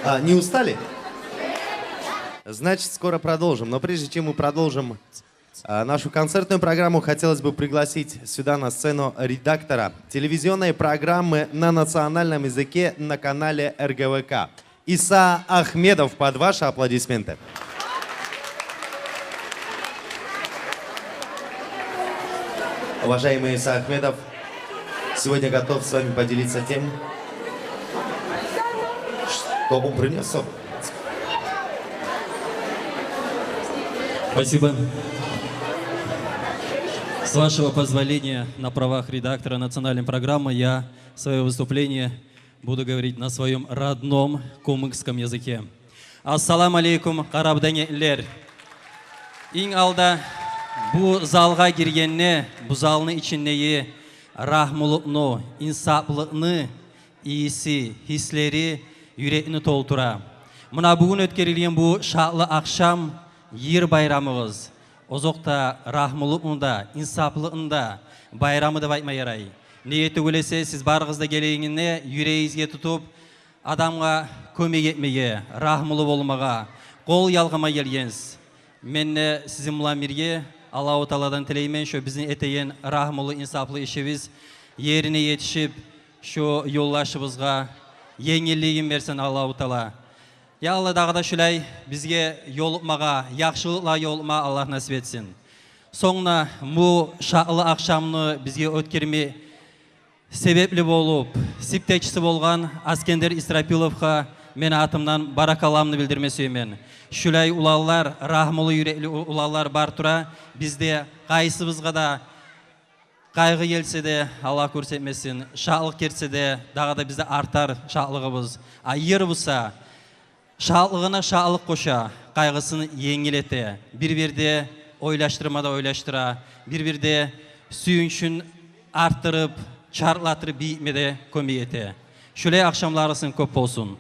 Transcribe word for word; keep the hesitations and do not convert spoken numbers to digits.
А, не устали? Значит, скоро продолжим. Но прежде чем мы продолжим, а, нашу концертную программу, хотелось бы пригласить сюда на сцену редактора телевизионной программы на национальном языке на канале Р Г В К. Иса Ахмедов, под ваши аплодисменты. Уважаемый Иса Ахмедов, сегодня готов с вами поделиться тем, что он принёс. Спасибо. С вашего позволения, на правах редактора национальной программы я своё выступление буду говорить на своём родном кумыкском языке. Ассаламу алейкум, къарабудагъы гелинлер. Инг алда бу залгъа гиргенде, бу залны ичиндеги рагьмулукъну, инсаплыкъны ийиси, гьислери юрекни толтура. Муна бугюн оьтгерилген бу шатлы ахшам йыр байрамыбыз, озокъда, рагьмулукъну да, инсаплыкъны да байрамы деп айтма ярай. Неге тюгюл эсе, сиз барыгъыз да гелегенде юрегигизге тутуп, адамгъа кёмек этмеге, рагьмулу болмагъа, къол ялгъама гелгенсиз. Мен де сизин булан бирге Аллагьу Тааладан тилеймен, шо бизин этеген рагьмулу, инсаплы ишибиз ерине етишип, шо ёлдашыбызгъа енгиллигин берсин Аллагьу Таала. Я Аллагь, дагъы да шулай бизге ёлукъмагъа, яхшылыкълагъа ёлукъма Аллагь насип этсин. Сонг да бу шатлы ахшамны бизге оьтгерме себепли болуп, сиптекчиси болгъан Аскендер Исрапиловгъа мен атымдан баракалламны билдирме сюемен. Шулай уланлар, рагьмулу юрекли у-, уланлар бар тура, бизде къайсыбызгъа да къайгъы гелсе де, Аллагь гёрсетмесин, шатлыкъ гелсе де, дагъы да бизде артар шатлыгъыбыз. А йыр буса, шатлыгъына шатлыкъ къоша, къайгъысын енгил эте. Бир-бирде ойлашдырма да ойлашдыра, бир-бирде сююнчюн артдырып, чартлатдырып бийитме де кёмек эте. Шулай ахшамларыгъыз кёп болсун.